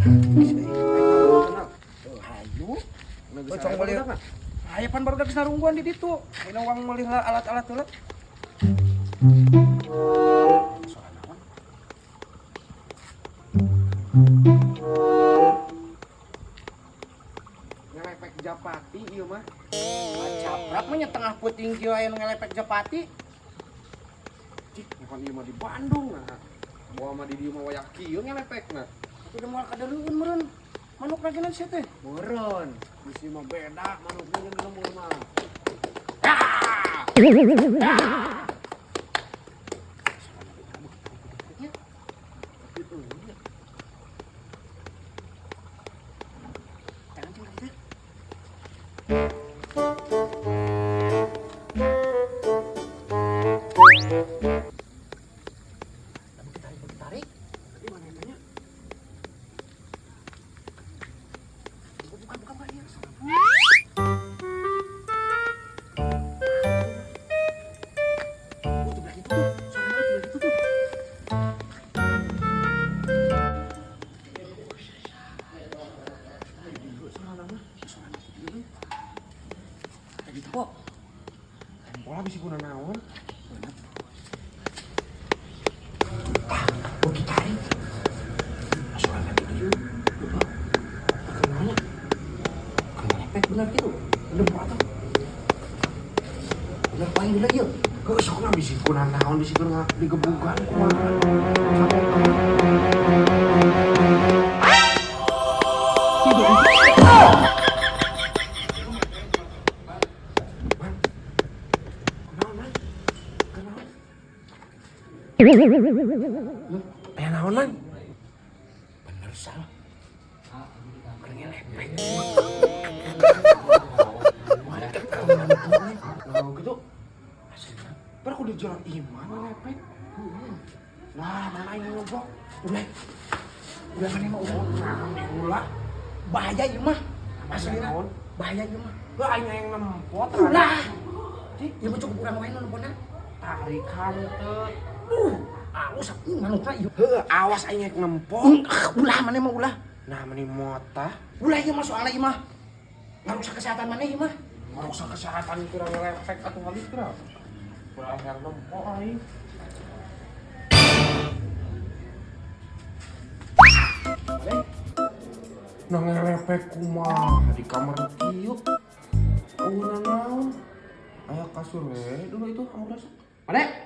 Hayu. Cong meuli. Aya pan barudak geus narungguan di ditu. Ayeuna wang meuli alat-alat heula. Soal naon? Ngelepek japati ieu mah. Caprak mah nya tengah peuting kieu aya nu ngelepek japati. Cik, bukan ieu mah di Bandung nah. Bawa mah di dieu mah wayak kieu ngelepekna. Atuh da moal kadeuleun meureun. Manuk lagi sia teh. Meureun, bisi mah beda manukna jeung di lembur mah. Jangan cing kitu. Tarik, tarik. Tapi mana tanya? Bukan, bukan, bukan. Iya. Oh, di belakang itu tuh. Soalnya di belakang itu tuh. Tadi tuh, Pola bisi guna naon? ah, bagi tarik. Soalnya gitu yuk. Lupa. Kenapa? Kenapa benar gitu? Bener apa? Bener paling lagi yuk. Heuh, sok na bisi guna naon, bisi guna digebugan kumaha. Man. Kunaon, Man? Kunaon? Aya naon, Man? Bener salah. Keur ngelepek. Mantep kamu. Nah, gitu. Padahal kudu jalan iman ngelepek. Nah, mana yang ngebok? Ulah. Ulah mana mah ulah. Naon ulah? Bahaya ieu mah. Aslina. Naon? Bahaya ieu mah. Heuh, aing yang nempot. Ulah. Ieu mah cukup urang wae nu nempona. Tarikan teu. Alus manukna ieu. Heuh, awas aing yang nempot. Ulah mana mah ulah. Nah, meni motah. Ulah ieu mah soalna ieu mah. Ngarusak kesehatan maneh ieu mah. Ngarusak kesehatan kurang ngelepek atuh halis kira. Kurang yang nempot aing. Nah, ngelepek kumaha di kamar kieu. Oh, naon? Aya kasur we dulu itu kamu rasa. Mane?